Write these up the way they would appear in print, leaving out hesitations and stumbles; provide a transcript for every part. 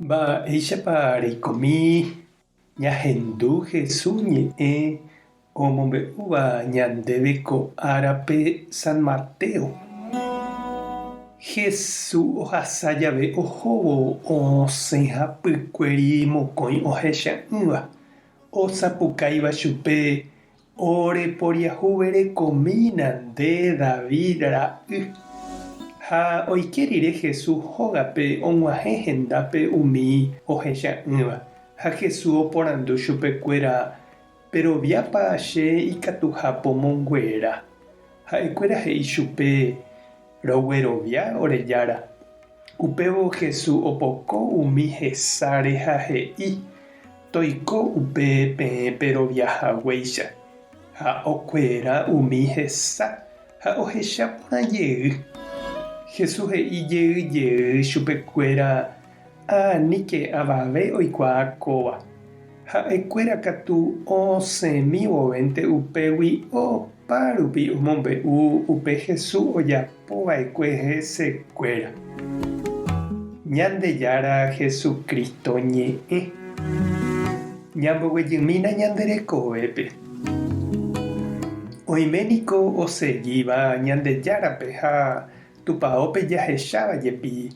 Mba'éichapa reikomi ñahendu Jesús ñe'ẽ omombe'úva ñandéve ko árape San Mateo. Jesús ohasa jave ohóvo osẽ hapykuéri mokõi ohecha'ỹva, osapukáiva chupe, Ore poriahuverekomína nde David ra'y. Ha oike rire Jesús hógape og̃uahẽ hendápe umi ohecha'ỹva, ha Jesús oporandu chupekuéra, Peroviápa che ikatuha pomonguera? Ha'ekuéra he'i chupe, Roguerovia ore Jára. Upévo Jesús opoko umi hesáre ha he'i, Toiko upe peẽ perovia haguéicha. Ha okuera umi hesa ha ohecha porã jey. Jesús he'i jey jey chupekuéra, Aníke avave oikuaa kóva. Ha'ekuéra katu osẽmi vovénte upégui opa rupi omombe'u upe Jesús ojapo va'ekue hesekuéra. Ñandejára Jesucristo ñe'ẽ. Ñamboguejymína ñande rekovépe. Oime niko osegíva Ñandejárape ha Tupaópe jahecháva jepi,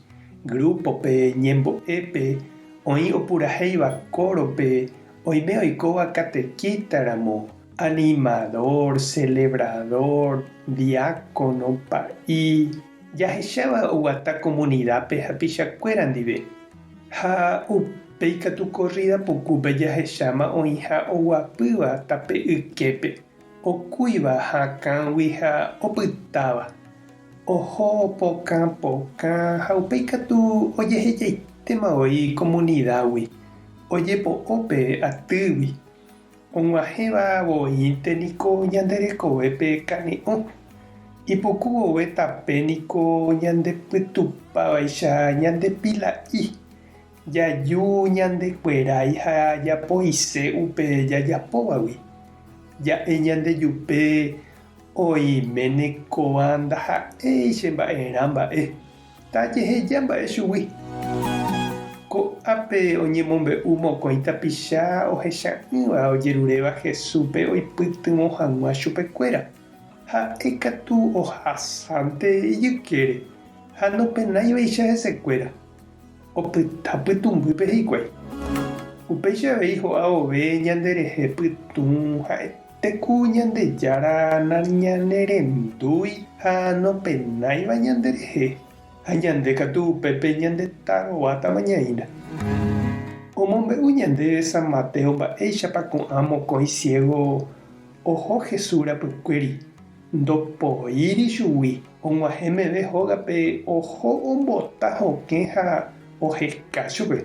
grúpope, ñembo'épe, oĩ opurahéiva kórope, oime oikóva katekítaramo, animador, celebrador, diácono, pa'i, jahecháva oguata komunidápe hapichakuéra ndive. Ha upéi katu korrída pukúpe jahecháma oĩha oguapýva tape yképe. Okúiva hakãgui ha opytáva, oho pokã pokã ha upéi katu ojehejaitéma voi komunidágui, ojepo'o pe atýgui. Og̃uahẽva voínte niko ñande rekovépe kane'õ, ipuku vove tape niko ñandepytupávaicha ñande pila'i, Jaju ñandekuerái ha japoise upe jajapóvagui. Ja'e ñandejupe oiméne kóva ndaha'éi che mba'erã mba'e, tajeheja mba'e chugui. Ko'ápe oñemombe'u mokõi tapicha ohecha'ỹva ojeruréva Jesúspe oipytyvõ hag̃ua chupekuéra. Ha'e katu ohasánte ijykére ha nopenáivaicha hesekuéra. Opyta pytũmbýpe hikuái. Upéicha avei ho'a vove ñanderehe pytũ ha'ete ku Ñandejára nañanerendúi ha nopenáiva ñanderehe, ha ñande katu upépe ñandetarovátama ñaína. Omombe'u ñandéve San Mateo mba'éichapa ko'ã mokõi ciego oho Jesús rapykuéri. Ndopoíri chugui, og̃uahẽ meve hógape oho ombota hokẽ ha oheka chupe.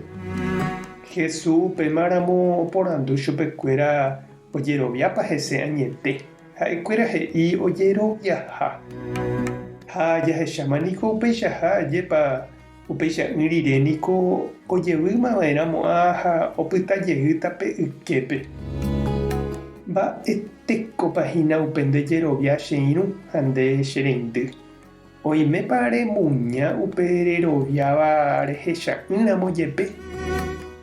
Jesús upémaramo oporandu chupekuéra ojeroviápa hese añete. Ha'ekuéra he'i ojeroviaha. Ha jahecháma niko upeichaha ajépa upeicha'ỹ rire niko ojevýma va'erã mo'ã ha opyta jeýta pe yképe. Mba'e Tekópa hína upe nde jerovia che irũ ha nde che reindy? Oimépa remuña upe reroviáva rehecha'ỹ ramo jepe?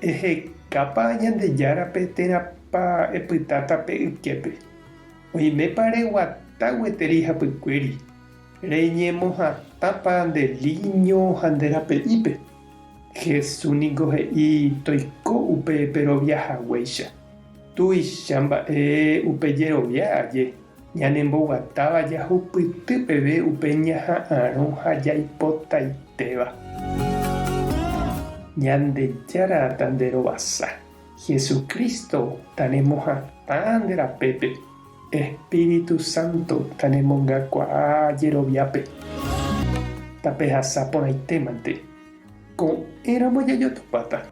Ehekápa Ñandejárape térãpa epytáta pe yképe? Oimépa reguata gueteri hapykuéri, reñemohatãpa nde líño ha nde rape'ípe? Jesús niko he'i toiko upe perovia haguéicha. Tuicha mba'e upe jerovia aje, ñanemboguatáva jahupyty peve upe ñaha'arõ ha jaipotaitéva. Ñandejára tanderovasa, Jesucristo tanemohatã nde rapépe, Espíritu Santo tanemongakuaa jeroviápe. Tapehasa porãitémante, ko'ẽramo jajotopáta.